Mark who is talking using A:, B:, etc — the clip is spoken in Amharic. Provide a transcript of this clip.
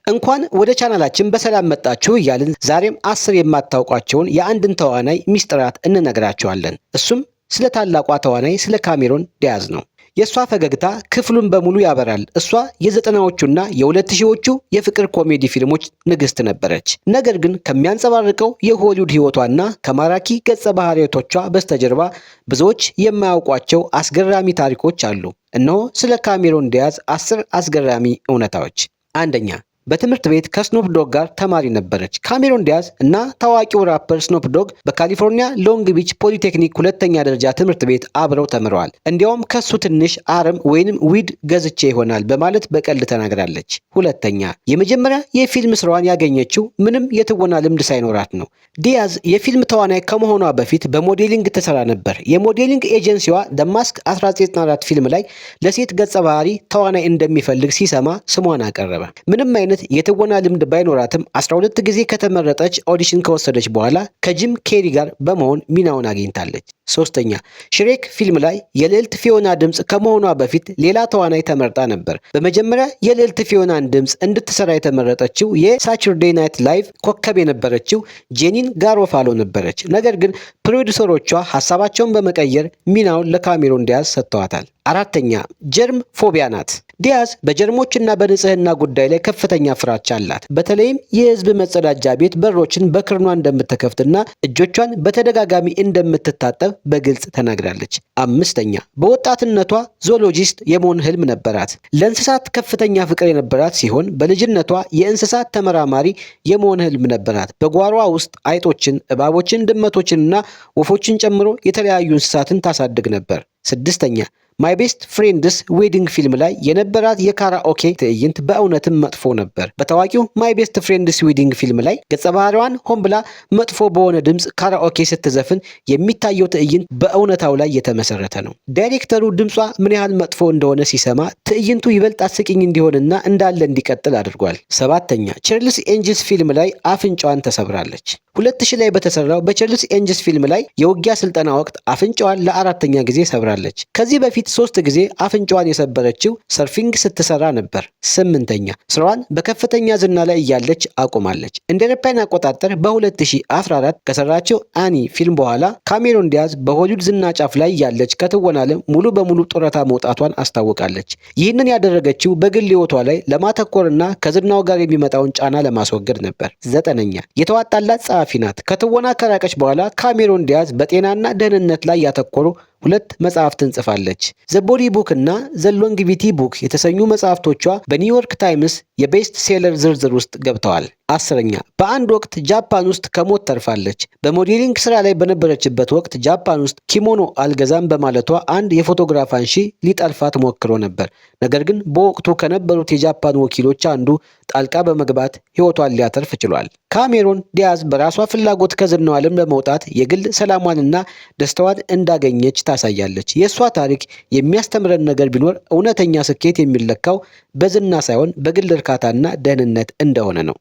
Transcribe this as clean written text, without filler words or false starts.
A: እንኳን ወደ ቻናላችን በሰላም መጣችሁ እያልን ዛሬም 10 የማታውቋቸውን የአንድን ተዋናይ ሚስጥራት እንነግራችኋለን። እሱም ስለ ታላቋ ተዋናይ ስለ ካሜሮን ዲያዝ ነው። የእሷ ፈገግታ ክፍሉን በሙሉ ያበራል። እሷ የ90ዎቹና የ2000ዎቹ የፍቅር ኮሜዲ ፊልሞች ንግስት ነበረች። ነገር ግን ከሚያንጸባርቀው የሆሊውድ ህይወቷና ከማራኪ ገጸ ባህሪያቶቿ በስተጀርባ ብዙዎች የማያውቋቸው አስገራሚ ታሪኮች አሉ። እነሆ ስለ ካሜሮን ዲያዝ 10 አስገራሚ እውነታዎች። አንደኛ፣ በትምህርት ቤት ከስኖፕ ዶግ ጋር ተማሪ ነበረች። ካሜሮን ዲያዝ እና ታዋቂው ራፐር ስኖፕ ዶግ በካሊፎርኒያ ሎንግ ቢች ፖሊቴክኒክ ሁለተኛ ደረጃ ትምህርት ቤት አብረው ተምረዋል። እንዲያውም ከሱ ትንሽ አረም ወይንም weed ገዝቼ ይሆናል በማለት በቀልድ ተናግራለች። ሁለተኛ፣ የመጀመሪያ የፊልም ስራዋን ያገኘችው ምንም የትወና ልምድ ሳይኖራት ነው። ዲያዝ የፊልም ተዋናይ ከመሆኗ በፊት በ modeling ትሰራ ነበር። የ modeling ኤጀንሲዋ The Mask 1994 ፊልም ላይ ለሴት ገጸ ባህሪ ተዋናይ እንደሚፈልግ ሲሰማ ስሟን አቀረበ። ምንም አይነት የትወና ልምድ ባይኖራትም 12 ጊዜ ከተመረጠች audition ከወሰደች በኋላ ከጂም ኬሪ ጋር በመሆን ሚናውን አግኝታለች። ሶስተኛ፣ ሽሬክ ፊልም ላይ የልዕልት ፊዮና ድምፅ ከመሆኗ በፊት ሌላ ተዋናይ ተመርጣ ነበር። በመጀመሪያ የልዕልት ፊዮናን ድምፅ እንድትሰራ የተመረጠችው የ Saturday Night Live ኮከብ የነበረችው ጄኒን ጋሮፋሎ ነበረች። ነገር ግን ፕሮዲውሰሮቿ ሀሳባቸውን በመቀየር ሚናውን ለካሜሮን ዲያዝ ሰጥተዋታል። አራተኛ፣ germ phobia ናት። ዲያዝ በጀርሞችና በንጽህና ጉዳይ ላይ ከፍተኛ ፍራቻ አላት። በተለይም የህዝብ መጸዳጃ ቤት በሮችን በክርኗ እንደምትከፍትና እጆቿን በተደጋጋሚ እንደምትታጠብ በግልጽ ተናግራለች። አምስተኛ፣ በወጣትነቷ zoologist የመሆን ህልም ነበራት። ለእንስሳት ከፍተኛ ፍቅር የነበራት ሲሆን በልጅነቷ የእንስሳት ተመራማሪ የመሆን ህልም ነበራት። በጓሯ ውስጥ አይጦችን፣ እባቦችን፣ ድመቶችንና ወፎችን ጨምሮ የተለያዩ እንስሳትን ታሳድግ ነበር። ስድስተኛ፣ My Best Friend's Wedding ፊልም ላይ የነበራት የካራኦኬ ትዕይንት በእውነትም መጥፎ ነበር። በታዋቂው My Best Friend's Wedding ፊልም ላይ ገጸ ባህሪዋን ሆን ብላ መጥፎ በሆነ ድምፅ ካራኦኬ ስትዘፍን የሚታየው ትዕይንት በእውነታው ላይ የተመሰረተ ነው። ዳይሬክተሩ ድምጿ ምን ያህል መጥፎ እንደሆነ ሲሰማ ትዕይንቱ ይበልጥ አስቂኝ እንዲሆንና እንዳለ እንዲቀጥል አድርጓል። ሰባተኛ፣ Charlie's Angels ፊልም ላይ አፍንጫዋን ተሰብራለች። 2000 ላይ በተሰራው በ Charlie's Angels ፊልም ላይ የውጊያ ስልጠና ወቅት አፍንጫዋን ለአራተኛ ጊዜ ሰብራለች። ከዚህ በፊት ሶስት ጊዜ አፍንጫዋን የሰበረችው surfing ስትሰራ ነበር። ስምንተኛ፣ ስራዋን በከፍተኛ ዝና ላይ እያለች አቁማለች። እንደ አውሮፓውያን አቆጣጠር በ2014 ከሰራችው Annie ፊልም በኋላ ካሜሮን ዲያዝ በሆሊውድ ዝና ጫፍ ላይ እያለች ከትወና ዓለም ሙሉ በሙሉ ጡረታ መውጣቷን አስታውቃለች። ይህንን ያደረገችው በግል ሕይወቷ ላይ ለማተኮርና ከዝናው ጋር የሚመጣውን ጫና ለማስወገድ ነበር። ዘጠነኛ፣ የተዋጣላት ጸሐፊ ናት። ከትወና ከራቀች በኋላ ካሜሮን ዲያዝ በጤናና ደህንነት ላይ ያተኮሩ ሁለት መጽሐፍትን ጽፋለች። The Body Book እና The Longevity Book የተሰኙ መጽሐፍቶቿ በ New York Times የ best seller ዝርዝር ውስጥ ገብተዋል። 10ኛ፣ በአንድ ወቅት ጃፓን ውስጥ ከሞት ተርፋለች። በ modeling ስራ ላይ በነበረችበት ወቅት ጃፓን ውስጥ ኪሞኖ አልገዛም በማለቷ አንድ የፎቶግራፍ አንሺ ሊጠልፋት ሞክሮ ነበር። ነገር ግን በወቅቱ ከነበሩት የጃፓን ወኪሎች አንዱ ጣልቃ በመግባት ሕይወቷን ሊያተርፍ ችሏል። ካሜሮን ዲያዝ በራሷ ፍላጎት ከዝናው ዓለም ለመውጣት የግል ሰላሟንና ደስታዋን እንዳገኘች ታሳያለች። የእሷ ታሪክ የሚያስተምረን ነገር ቢኖር እውነተኛ ስኬት የሚለካው በዝና ሳይሆን በግል እርካታና ደህንነት እንደሆነ ነው።